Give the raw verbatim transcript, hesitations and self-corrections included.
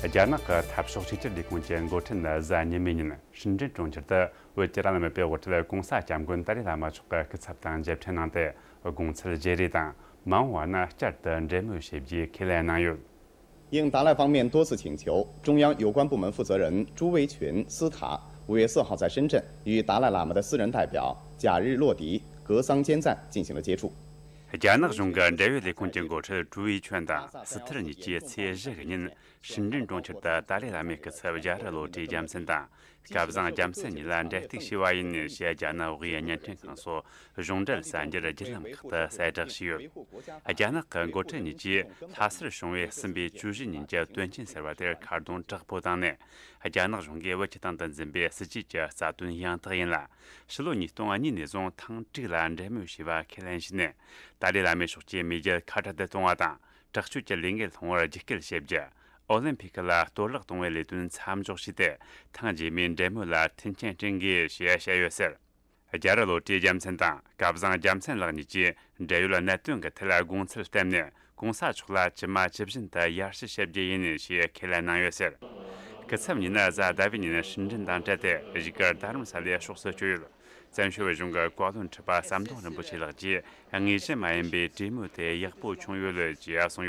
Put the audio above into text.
རྒྱ་ནག་གི་འཐབ་ཕྱོགས་གཅིག་གྱུར་ལས་ཁུངས་ཀྱི་འགོ་ཁྲིད་ནས་གཟའ་ཉི་མའི་ཉིན་ཧྲིན་ཀྲིན་གྲོང་ཁྱེར་དུ་བོད་ཀྱི་རང་ལ་མེད་པའི་དབུ་ཁྲིད་༧གོང་ས་༧སྐྱབས་མགོན་ཏཱ་ལའི་བླ་མ་མཆོག་གི་སྐུ་ཚབ་དང་མཇལ་འཕྲད་གནང་སྟེ། དགོངས་ཚུལ་བརྗེ་རེས་དང་མ་འོངས་པ་ན་བསྐྱར་དུ་འབྲེལ་མོལ་བྱེད་རྒྱུའི་ཁས་ལེན་གནང་ཡོད། 应达赖方面多次请求，中央有关部门负责人朱维群私塔五月四号在深圳与达赖喇嘛的私人代表贾日洛迪格桑坚赞进行了接触。རྒྱ་ནག་གཞུང་གི་འབྲེལ་ཡོད་ལས་ཁུངས་ཀྱི་འགོ་ཁྲིད་ཀྲུའུ་ཝེ་ཆོན་དང་སི་ཐར་གཉིས་ཀྱིས་ཚེས་བཞི་གི་ཉིན་ཧྲིན་ཀྲིན་གྲོང་ཁྱེར་དུ་ཏཱ་ལའི་བླ་མའི་སྐུ་ཚབ་རྒྱ་རི་བློ་གྲོས་རྒྱལ་མཚན་དང་། སྐལ་བཟང་རྒྱལ་མཚན་གཉིས་ལ་འབྲེལ་གཏུག་བྱས་པ་ཡིན་ཞེས་རྒྱ་ནག་དབུས་བརྙན་འཕྲིན་ཁང་སོགས་གཞུང་འབྲེལ་གསར་འགྱུར་བརྒྱུད་ལམ་ཁག་ཏུ་གསལ་བསྒྲགས་བྱས་ཡོད། རྒྱ་ནག་གི་འགོ་ཁྲིད་གཉིས་ཀྱིས་ལྷ་སར་བྱུང་བའི་སྲིད་པའི་བཅུ་བཞི་ཉིན་གྱི་དོན་རྐྱེན་ཟེར་བ་དེར་ཁ་རྡུང་དྲག་པོ་བཏང་ནས། རྒྱ་ནག་གཞུང་གིས་བོད་ཀྱི་སྟེང་དུ་འཛིན་པའི་སྲིད་ཇུས་ཀྱི་རྩ་དོན་ཡང་དག་ཡིན་ལ། ཕྱི་ལོ་ཉིས་སྟོང་གཉིས་ནས་བཟུང་ཐེངས་དྲུག་ལ་འབྲེལ་མོལ་བྱས་པ་ཁས་ལེན་བྱས་ནས། ཏཱ་ལའི་བླ་མའི་ཕྱོགས་ཀྱིས་མེས་རྒྱལ་ཁ་བྲལ་དུ་གཏོང་བ་དང་། དྲག་སྤྱོད་ཀྱི་ལས་འགན་སློང་བར་རྒྱུད་སྐུལ་བྱེད་རྒྱུ། ཨོ་ལིམ་ཕིག་ལ་གཏོར་བརླག་གཏོང་བའི་ལས་དོན་མཚམས་འཇོག་བྱས་ཏེ། ཐེངས་རྗེས་མའི་འབྲེལ་མོལ་ལ་མཐུན་རྐྱེན་བསྐྲུན་དགོས་ཞེས་བཤད་ཡོད་ཟེར། རྒྱ་རི་བློ་གྲོས་རྒྱལ་མཚན་དང་སྐལ་བཟང་རྒྱལ་མཚན་ལགས་གཉིས་ཀྱིས་འབྲེལ་ཡོད་གནད་དོན་གྱི་ཐད་དགོངས་ཚུལ་བསྟན་ནས། གོང་ས་མཆོག་ལ་ཇི་མ་ཇི་བཞིན་དུ་ཡར་ཞུ་བྱེད་རྒྱུ་ཡིན་ཞེས་ཁས་ལེན་གནང་ཡོད་ཟེར། སྐུ་ཚབ་གཉིས་ནི་གཟའ་ཟླ་བའི་ཉིན་ཧྲིན་ཀྲིན་དང་འབྲེལ་ཏེ་བཞུགས་སྒར་རྡ་རམ་ས་ལའི་ཕྱོགས་སུ་བསྐྱོད་ཡོད། བཙན་བྱོལ་བོད་གཞུང་གི་བཀའ་བློན་ཁྲི་པ་ཟམ་གདོང་རིན་པོ་ཆེ་ལགས་ཀྱིས་དངོས་གཞི་མ་ཡིན་པའི་གྲོས་མོལ་དེ་ཡག་པོ་བྱུང་ཡོད་ཅེས་གསུངས་ཡོད།